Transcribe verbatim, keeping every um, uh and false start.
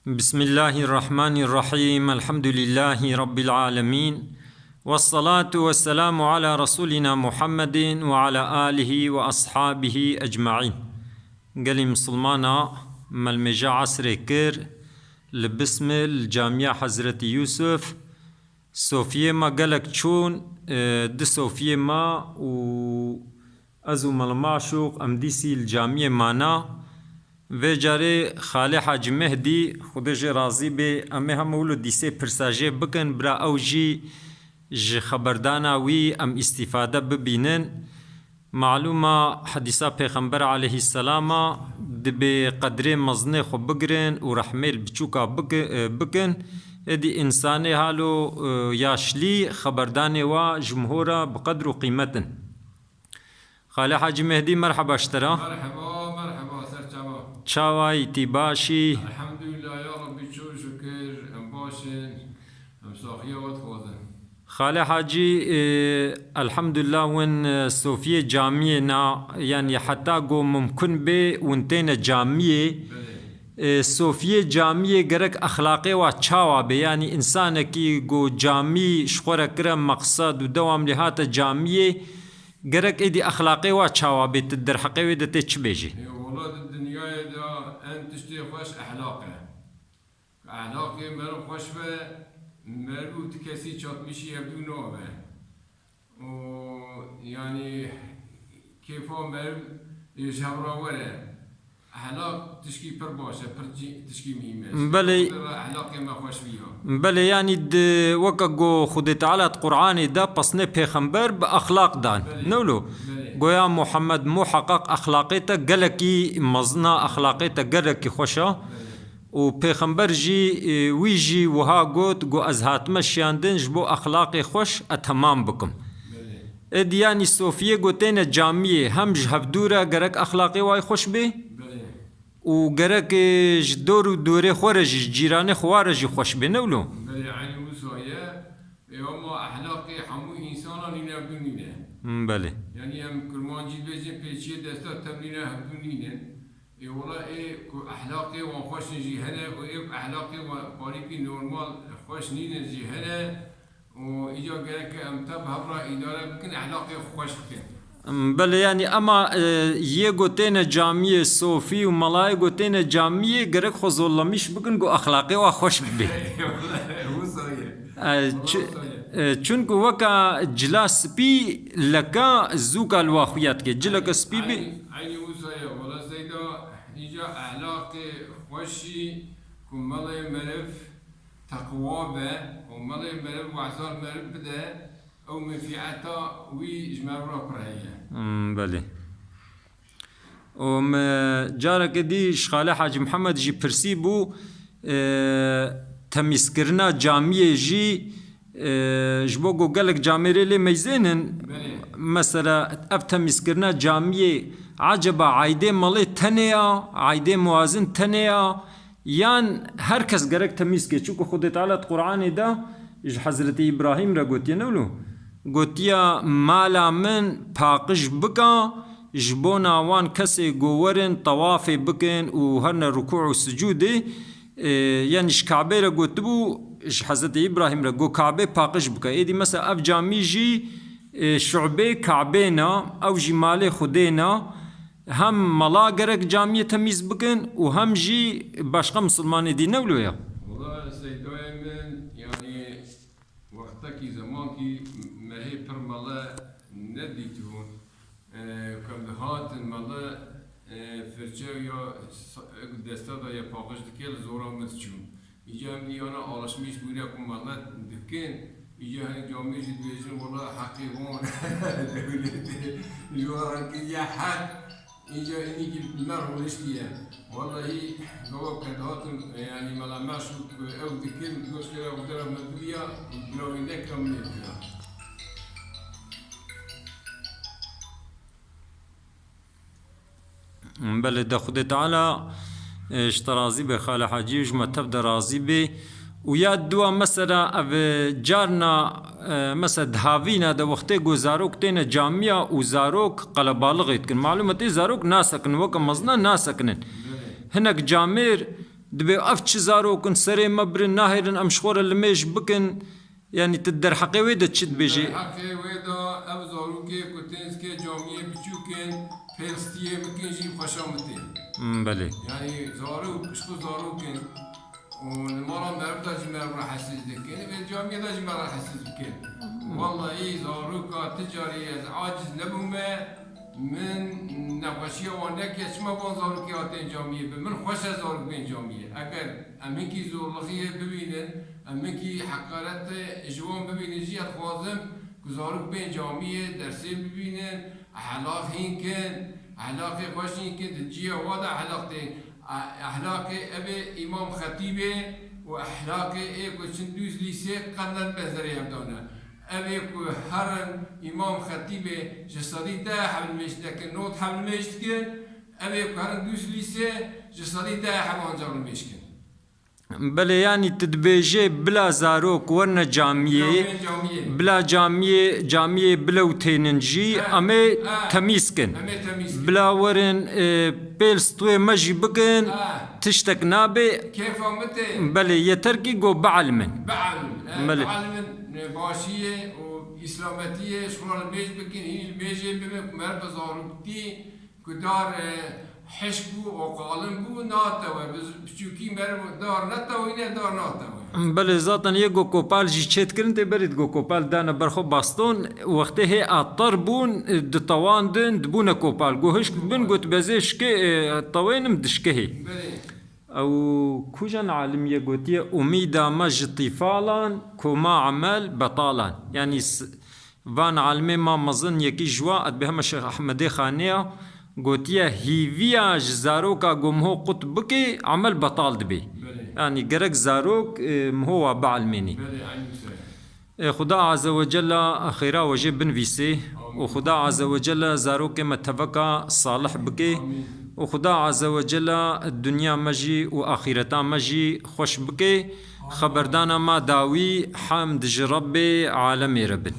بسم الله الرحمن الرحيم. الحمد لله رب العالمين. والصلاة والسلام على رسولنا محمد وعلى آله وأصحابه أجمعين. Gelî misilmana, me li mêja esrê kir li Bismil, li Camiya Hezretî Yûsuf. Sofiyê me gelek çûn, e, di sofiyê me û ez û Mela Maşûq em dîsî li camiyê mana. Vê carê Xalê Hacî Mehdî, Xwedê jê razî bê, em ê hema wilo dîsê pirsa jê bikin, bira ew jî ji xeberdana wî em îstîfade bibînin. Malûma hedîsa Pêxember aleyhisselama dibê qedrê mezinê xwe bigirin û rehmê li biçûka biki-, e, bikin. Êdî însanê halo, e, yaşlî xeberdanê wa ji miho re bi qedr û qîmet in. Xalê Hacî Mehdî, merheba ji te re. Merheba, merheba, ser çava. Çawayî, tî başî? Elhamdulillah, ya Rabbî, çok şükür, em baş in, em saxiya we dixwazin. Xalê Hacî, e, elhamdulillah, win, e, sofiyê camiyê na, yanî heta go mumkin bê, win têne camiyê. Belê. E, sofiyê camiyê gerek exlaqê wa çawa bê? Yanî însanekî go camî ji xwe re kire meqsed û dewam lê hate camiyê, gerek êdî exlaqê wa çawa bê? Tu derheqê wê de tê çi bêjî? E, wala di dinyayê de en tiştê xweş ehlaq e. Ehlaqê meriv xweş be, meriv û ti kesî çatmîşî hevdû nabe. Û, yanî, kêfa meriv ê ji hev re were. Ehlaq tişkî pir baş e, pir cî-, tişkî muhîm e. Belê. Xwedê re ehlaqê me xweş bîya. Belê, yanî di, weke ku Xwedê Teala di Qur'anê de pesnê pêxember bi exlaq dan. Belê. Ne wilo? Belê. Goya Muhammed muheqeq exlaqê te gelekî mezin a, exlaqê te gelekî xweş a. Belê. Û pêxember jî, e, wî jî wiha got, got, ez hatime şiyandin ji bo exlaqê xweş e temam bikim. Belê. Êdî yanî sofiyê got têne camiyê, hem ji hevdû re gerek exlaqê wayî xweş bê. Belê. Û gerek, e, ji dor û dorê xwe re jî, ji cîranê xwe re jî xweş bê, ne wilo? Belê, eynî wisa ye. Ê, ama ehlaqê hemû însanan nîne, hevdû nîne. Hmm, belê. Yanî em kurmancî dibêjin pêçiyê desta tev nîne, hevdû nînin. Ê, wela ê ku ehlaqê wan xweş in jî hene û ê ku ehlaqê wan parîkî normal xweş nînin jî hene. Û îca gerek em tev hev re îdare bikin, ehlaqê xwe xweş bikin. Em, belê, yanî ema, e, yê ku têne camiyê sofî û melayê ku têne camiyê gerek xwe zollemîş bikin ku exlaqê wa xweş bibe. Wisa ye. E, çi-, Wisa ye. E, çunku weka cila spî leka zûka li wa xuya dike. Cileke spî bî. Eynî, eynî wisa ye. Wela Seyda, îca ehlaqê xweşî ku melê meriv teqwa be û melê meriv wehza li meriv bide, ew menfîeta wî ji meriv re pir heye. Hmm, belê. Û me careke dî ji Xalê Hacî Mihemed jî pirsî bû, e, temîzkirina camiyê jî, e, ji bo ku gelek camêrê lê meyzênin, Belê. mesela ev temîzkirina camiyê, eceba aydê melê tenê ya, aydê muwazin tenê ya, Yan her kes gerek temîz ke, çunku Xwedê Teala di Qur'anê de ji Hezretî Îbrahîm re gotiye, ne wilo? Gotiye, mala min paqij bika, ji bona wan kesê ku werin tewafê bikin û herine rukû û sicûdê, e, yanî ji Kabê re gotibû, ji Hezretî Îbrahîm re got, Kabê paqij bike. Êdî mesela ev camî jî, e, şubê Kabê ne, ew jî malê Xwedê ne. Hem mala gerek camiyê temîz bikin û hem jî başqa misilmanê dî, ne wilo ya? Wala Seydayê min, yanî wextekî, zemankî me hê pir mele nedîtibûn. E, ku em dihatin mele, e, firçe ya sa-, desta de ya paqij dike, li zora min diçûn. Îca em diyana alışmîş bûne ku mele dikin. Îca hinek camêr jî dibêjin, wela heqê wan dewletê ji wan re kiriye heq. Îca înî kî me rûniştiye. Wellahî, gava ke dihatin, yanî mela Meşûk ew dikin, goşkera xwe dera me diviya, bila wî nekira min ê dikira. Belê, de Xwedê Teala, e, ji te razî be, Xalê Hacî, ji me tev de razî be. Û ya dua mesela ev, e, carna, e, mesela di havîna de wextê ku zarok têne camiya û zarok qelebalixê dikin. Malûm e tê zarok nasekinin, weke mezina nasekinin. Hinek camêr Dibê ev çi zarok in, serê me birin, nahêrin em ji xwe re limêj bikin. Yanî tu derheqê wê de çi dibêjî? Derheqê wê de ev zarokê ku tên zikê camiyê biçûk in, pêlstiyê bikin jî xweşa min tê. Hmm, belê. Yanî zarok, ji xwe zarok in. Û li mala meriv de ji meriv re hesiz dikin, vê camiyê de ji me re hesiz bikin. Wellahî zaroka ti carî ez aciz nebûme, min nexweşiya wan neke, çima van zarokê hatên camiyê bi, min xweş e zarok bên camiyê. Eger em hinkî zorlixiyê bibînin, em hinkî heqarete ji wan bibînin jî, ez dixwazim ku zarok bên camiyê, dersê bibînin, ehlaq hîn kin, ehlaqê xweş hîn kin, di ciya wa de ehlaq tê. Ehlaqê evê Îmam Xetîbê û ehlaqê ê ku çin dûz lîsê qet ne benzerê hevdane. Evê ku herin Îmam Xetîbê ji sedî deh heb nimêj dikin, not heb nimêj dikin, evê ku herin dûz lîsê ji sedî deh heb ancaq nimêj kin. Belê, yanî tu dibêjê bila zarok werne camiyê, Camiyê, camiyê. Bila camiyê, camiyê bilewtênin jî, Ha, em ê ha. temîz kin. Em ê temîz kin. Bila werin, e, pêl stûyê me jî bikin, Ha. tiştek nabe. Kêfa min tê. Belê, yeter kî go bielimin. Bielimin. E, Belê. Bielimin, e, başiyê û îslametiyê ji xwe re li mêj bikin, hîn li mêjê bibin ku meriv bi zaroktî ku dar, e, hişk bû û qalin bû, natewe. Bi piçûkî meriv dar netewîne, dar natewe. Belê, zaten yê go kopal jî çêtkirin, tê berî go kopal dane ber xwe baston, wextê hê atar bûn, ditewandin, dibûne kopal. Go hişk bin, got bezê şikê, e, tewênim dişkehê. Belê. Ew kujan alimiyê gotiye, umîda me ji tîfalan, koma emel betalan. Yanî s- van alimê ma mezin yekî ji wa, ez dibê hema Şêx Ehmedê Xanê ya, gotiye, hîviya ji zaroka go miho qut bikê, emel betal dibê. Belê. Yanî gerek zarok, e, miho wa bielmênî. Belê, eynî wisa ye. E, Xuda Azze ve Celle xêra we jê binivîsê û Xuda Azze ve Celle zarokê me teveka salih bike Amîn. û Xuda Azze ve Celle dinya me jî û axîreta me jî xweş bike. Xeberdana me dawî, hemd ji Rebbê alemê re bin.